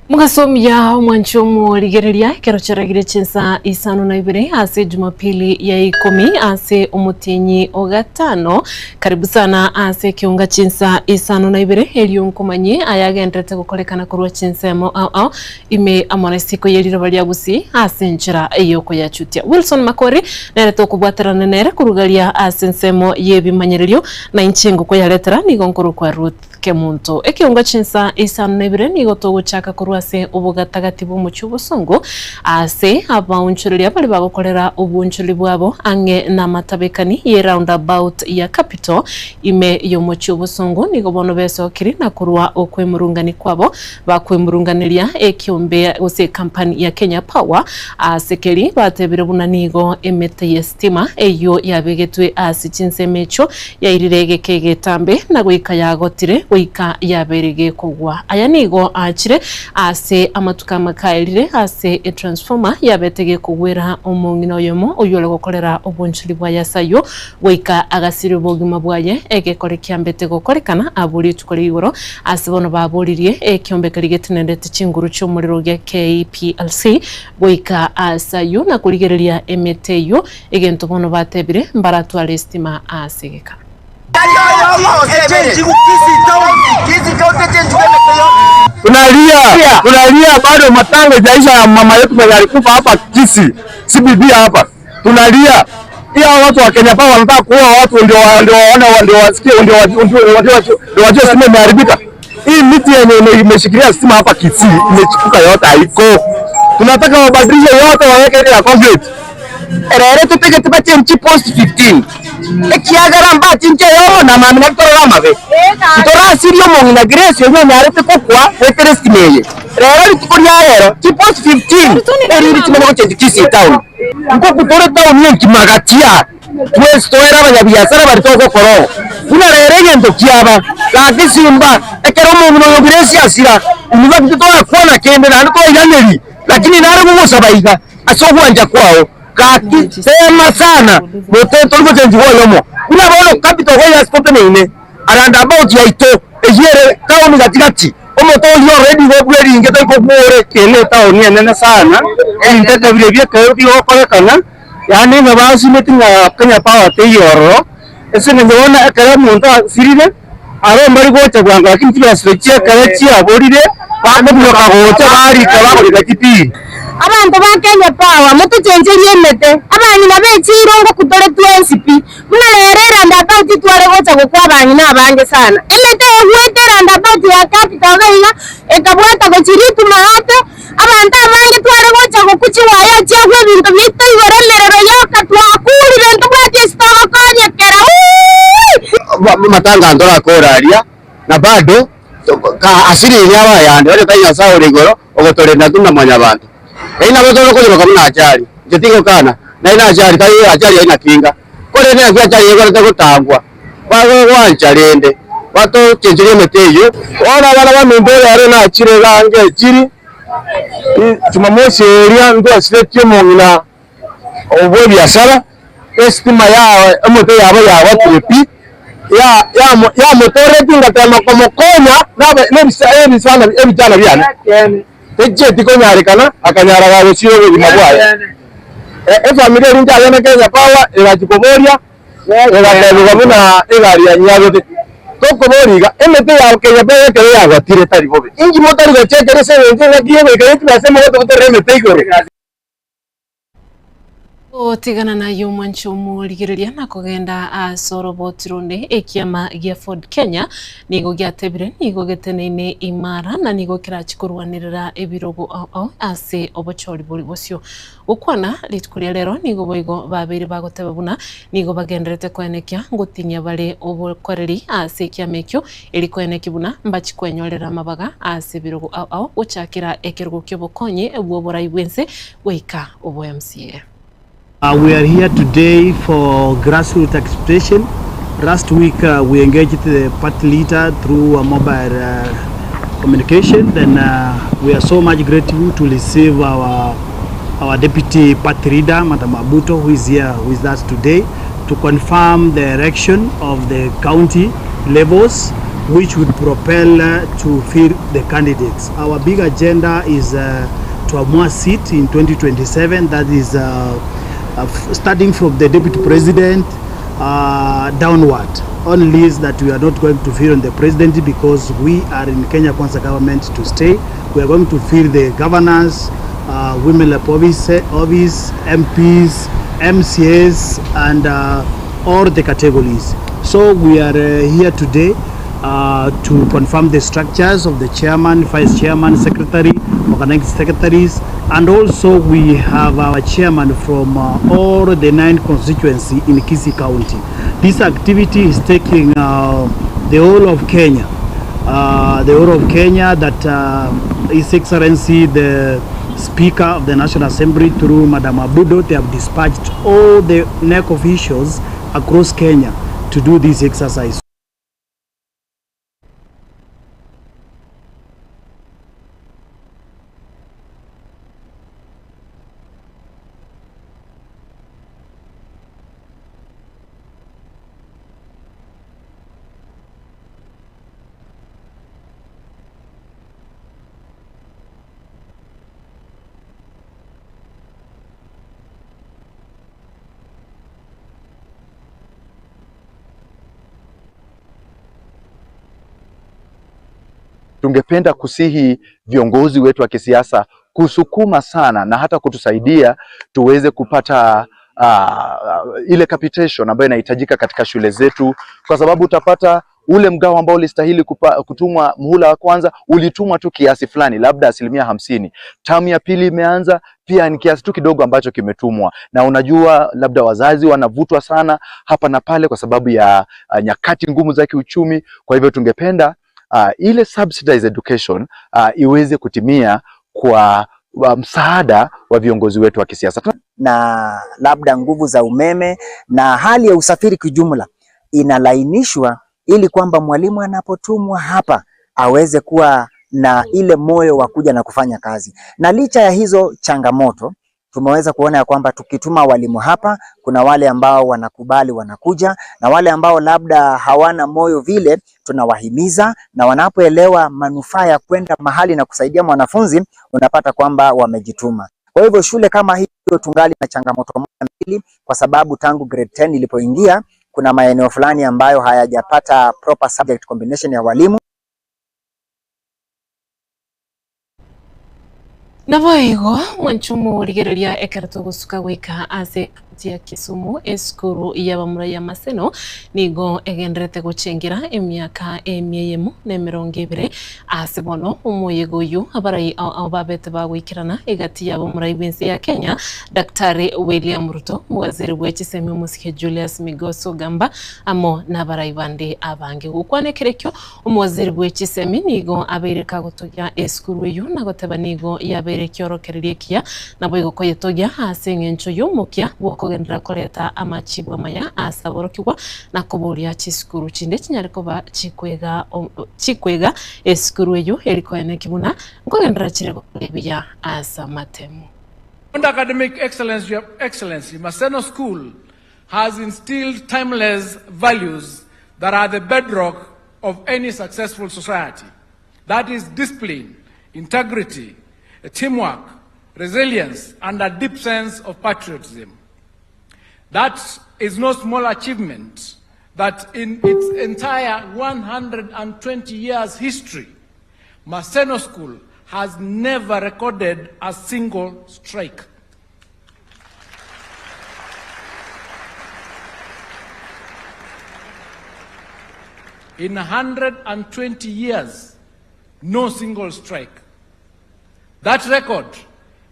Mogaso omuya omwanchi omorigereria ekero chiaragire chinsa isano na ibere ase Jumapili ya ikomi ase omotienyi o gatano. Karibu sana ase ekeunga chinsa isano na ibere erio nkomanyie ayagenderete gokorekana korwa chinsemo ao ao ime amo na isiko ye riroba ria Gusii ase enchera y'okoyachutia. Wilson Makori nere tokobwaterana nere korugaria ase ensemo y'ebimanyererio na inche ngokoyaretera nigo nkorokwa Ruth Kemunto. Ekeunga chinsa isano na ibere nigo togochaka korwa ase obogatagati bw'omochie obosongo ase abaonchoreria baria bagokorera obwonchoreri bwabo ang'e namatabekani ye roundabout ya Capital ime y'omochie obosongo nigo bono besokiri na korwa okwemurungani kwabo Bakwemurunganeria ekiombe gose ekampani ya Kenya Power ase keri batebire buna nigo emete y'esitima eyio yabegetwe ase chinsemo echio yairire egeka egetambe na goika yagotire goika yabeire gekogwa. Aya nigo aachire ase amatuko amake aerire ase etransformer yabete gekogwera omong'ina oyomo oyio ore gokorera obonchori bwaye ase ayio Goika agasiria obogima bwaye, egekore kiambete gokorekana abwo rituko ria igoro. Ase bono baboririe ekiombe keria getenenete chinguru chi'omorero gia KPLC goika aase ayio na korigereria emete eyio, egento bono batebire mbaratware esitima ase egeka. Tunalia, tunalia bado matanga haijaisha ya mama yetu mwenye alikufa hapa Kisii, CBD hapa. Tunalia. Pia hao watu wa Kenya Power wanataka kuua watu ndio ndio waone ndio wasikie ndio ndio wajue stima imeharibika. Hii miti yenye imeshikilia stima hapa Kisii imechipuka yote haiko. Tunataka wabadilishe yote waweke ile ya concrete. Erere totagete bachenche post 15 ekiagera mbachenche eyomo na mambia naki torore amabe. Titorasirie omong'ina Grace oyio onyarete gokwa goetera estima eye. Rero rituko ria rero chipost 15 erinde chimanye gochenchwa Kisii town. Nkoku tore taoni enkima gati aa twensi toere abanyabiasara baria togokora oo. Buna rero egento kiaba, gaki simba, ekero omong'ina oyo Grace asira, inwe gaki titorakwana kende naende toiranerie, lakini nare gogosaba iga ase ogwancha kwao, gaki tema sana mote tori gochenchigwa oyomo. Buna bono capital iga ase toteneine, around about yaito eyio ere taoni gati gati. Omote oyio already igo bweringe tari kobua ore. Eye netaoni enene sana, ebinto ekabira ebi ekero bigokorekana, yaani ng'a basimeti ng'a Kenya Power teiyo ororo, ase eng'encho bono ekero omonto asirire, aro mbari gocha bwango lakini chibesa echio ekero chiaborire, bakominyoka gocha barika bakorika chipili. Abanto ba Kenya Power, motochencherie emete, abang'ina be chiira ngokutore twensi pi. Buna rero eroundabout tware gocha gokwa abang'ina abange sana. Emete egwete eroundabout ya Capital iga iga, ekabwata gochia rituma ate, abanto abange tware gocha gokwa chiwaya chiagwa ebinto biaito igoro emerero yoka twakurire ntobwati ase togokonyekera uuii. Matanga ntorakore aria, na bado asiri abayande onye tari Nyasae ore igoro ogotorenda intwe buna mwanyabanto. Erio nabo tore konyoboka buna achari, inche tigokana, naende achari tari achari aina kinga, korende naki achari egorete gotangwa, bagogwancha rende, batochencheria emete eyio. Bono abana baminto rero nachire iga ange echiri, Jumamosi eria ntwasiretie omong'ina bw'ebiasara, esitima yao emote yabo yagotire pi, yamotoretie ngatema komokonya ebichana biane. Techieti konyarekana, akanyara gagosira obogima bwaye. Efamiri eria inche agende Kenya Power egachia koboria, egatebigwa buna egari yanyiagete. Tokoboria iga, emete ya Kenya Power ekero yagotire tari bobe. Inki motari gochekera ase eng'encho engaki y'ogoika ye chibesa emogotogotorera emete igoro? Gotigana naye omwanche omorigereria na kogenda ase oroboti ronde ekiama gia Ford Kenya nigo giatebire nigo geteneine imara na nigo kerachi korwanerera ebirogo ao ao ase obochori bori bosio. Gokwana rituko ria rero nigo boigo babeire bagoteba buna nigo bagenderete koenekia ngotinyia bare obokoreri ase ekiama ekio eri koenekia buna mbachi kwenyorera amabaga ase ebirogo ao ao gochakera ekerogo kiobokonyi bw'oborai bw'ense goika obo-MCA. We are here today for grassroots expression. Last week we engaged the party leader through a mobile communication. Then we are so much grateful to receive our our deputy party leader, Madam Abuto, who is here with us today to confirm the election of the county levels. which would propel to fill the candidates. Our big agenda is to amua seat in 2027 that is starting from the deputy president downward. Only is that we are not going to fill on the presidency because we are in Kenya Kwanza government to stay. We are going to fill the governors, women rep office, office, MPs, MCAs and all the categories. So we are here today to confirm the structures of the chairman, vice chairman, secretary, organizing secretaries, and also we have our chairman from all the 9 constituency in Kisii County. This activity is taking the whole of Kenya, the whole of Kenya that His Excellency the Speaker of the National Assembly through Madam Abudo, they have dispatched all the NEC officials across Kenya to do this exercise. Tungependa kusihi viongozi wetu wa kisiasa kusukuma sana na hata kutusaidia tuweze kupata ile capitation ambayo inahitajika katika shule zetu, kwa sababu utapata ule mgao ambao ulistahili kutumwa muhula wa kwanza ulitumwa tu kiasi fulani, labda 50%. Tamu ya pili imeanza pia ni kiasi tu kidogo ambacho kimetumwa, na unajua labda wazazi wanavutwa sana hapa na pale kwa sababu ya nyakati ngumu za kiuchumi. Kwa hivyo tungependa ile subsidized education iweze kutimia kwa msaada wa viongozi wetu wa kisiasa. Na labda nguvu za umeme na hali ya usafiri kijumla inalainishwa ili kwamba mwalimu anapotumwa hapa aweze kuwa na ile moyo wa kuja na kufanya kazi. Na licha ya hizo changamoto, tumeweza kuona ya kwamba tukituma walimu hapa, kuna wale ambao wanakubali wanakuja, na wale ambao labda hawana moyo vile tunawahimiza, na wanapoelewa manufaa ya kwenda mahali na kusaidia mwanafunzi, unapata kwamba wamejituma. Kwa hivyo shule kama hiyo tungali na changamoto moja mbili, kwa sababu tangu grade 10 ilipoingia kuna maeneo fulani ambayo hayajapata proper subject combination ya walimu. Naboigo mwanchumu rigereria ekero togosuka goika ase ekaunti ya Kisumu esukuru y'abamura ya Maseno nigo egenderete gochengera emiaka emieyemo na emerongo ebere ase bono omoyega oyo abarai ao babete bagoikerana egati yabo omorai bwense ya Kenya Daktari William Ruto omowaziri bwa chisemi omosike Julius Migos Ogamba amo na abarai bande abange gokwana ekerekio omowaziri bwa chisemi nigo abeire kagotogia esukuru eyo na goteba nigo yabeire kiorokereria ekiya nabo igokoyetogia ase eng'encho y'omokia bwokogenderera koreta amachibu amaya ase aborokigwa na koboria chisukuru chinde chinyare koba chikwega chikwega esukuru eyo erikoene kibuna nkogenderera chire gokora ebuya ase amatemu. Beyond academic excellence, Your Excellency, Maseno School has instilled timeless values that are the bedrock of any successful society. That is discipline, integrity, teamwork, resilience, and a deep sense of patriotism. That is no small achievement that in its entire 120 years history, Maseno School has never recorded a single strike. In 120 years, no single strike. That record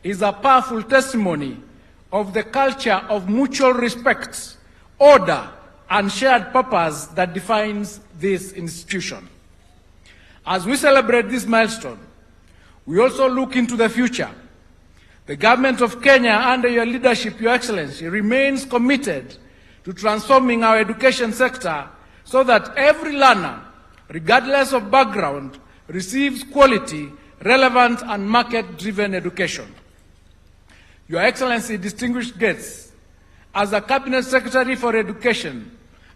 is a powerful testimony of the culture of mutual respect, order, and shared purpose that defines this institution. As we celebrate this milestone, we also look into the future. The government of Kenya, under your leadership, Your Excellency, remains committed to transforming our education sector so that every learner, regardless of background, receives quality, relevant, and market-driven education. Your Excellency, distinguished guests, as a Cabinet Secretary for Education,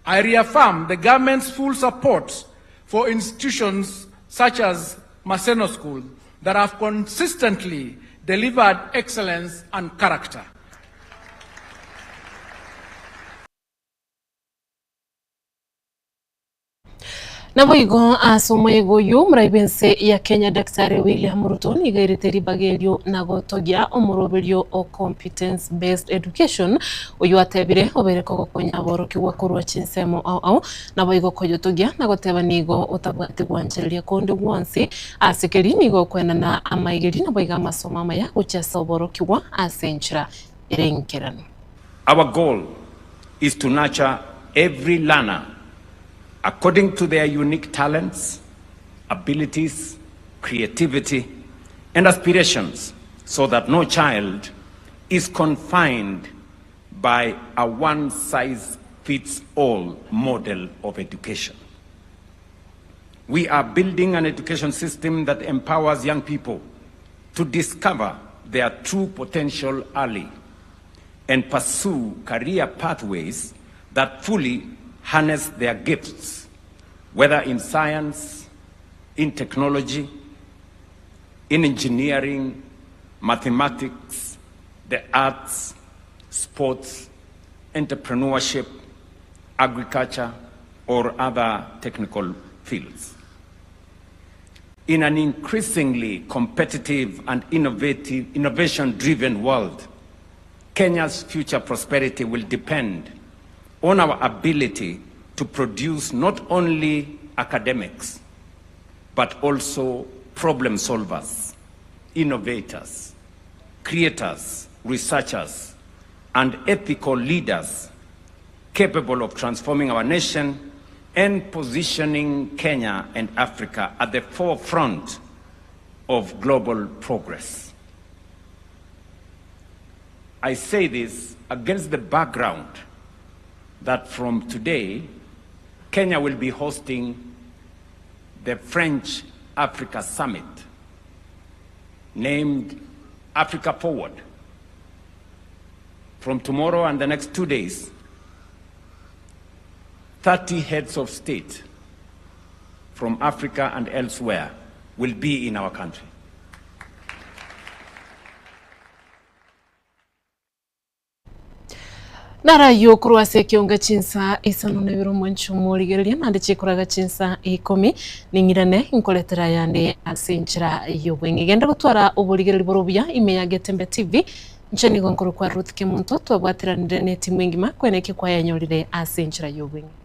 I reaffirm the government's full support for institutions such as Maseno School that have consistently delivered excellence and character. Naboigo ase omoyega oyio omorai bw'ense ya Kenya Daktari William Ruto nigo airete ribaga erio na gotogia omoroberio o Competence Based Education oyio atebire obeire kogokonya aborokigwa korwa chinsemo ao ao naboigo koyotogia na goteba nigo otabwati gwanchereria konde gwonsi ase keri nigo okoenana amaigeri naboigo amasomo amaya gochia ase oborokigwa ase enchera ere enkeranu. Our goal is to nurture every learner according to their unique talents, abilities, creativity, and aspirations so that no child is confined by a one size fits all model of education. We are building an education system that empowers young people to discover their true potential early and pursue career pathways that fully harness their gifts, whether in science, in technology, in engineering, mathematics, the arts, sports, entrepreneurship, agriculture, or other technical fields. In an increasingly competitive and innovative, innovation-driven world, Kenya's future prosperity will depend on our ability to produce not only academics, but also problem solvers, innovators, creators, researchers, and ethical leaders capable of transforming our nation and positioning Kenya and Africa at the forefront of global progress. I say this against the background that from today, Kenya will be hosting the French Africa Summit, named Africa Forward. From tomorrow and the next two days, 30 heads of state from Africa and elsewhere will be in our country. Narayio korwa ase ekionga chinsa isano na ibere omwancho omorigereria naende chikoraga chinsa ikomi ning'irane nkoretera ayande ase enchera y'obweng'e. Genda gotwara oborigereria bore obuya ime ya Getembe TV inche nigo nkorokwa Ruth Kemunto twabwateranire ne etimu engima kweneki kwayanyorire ase enchera y'obweng'e.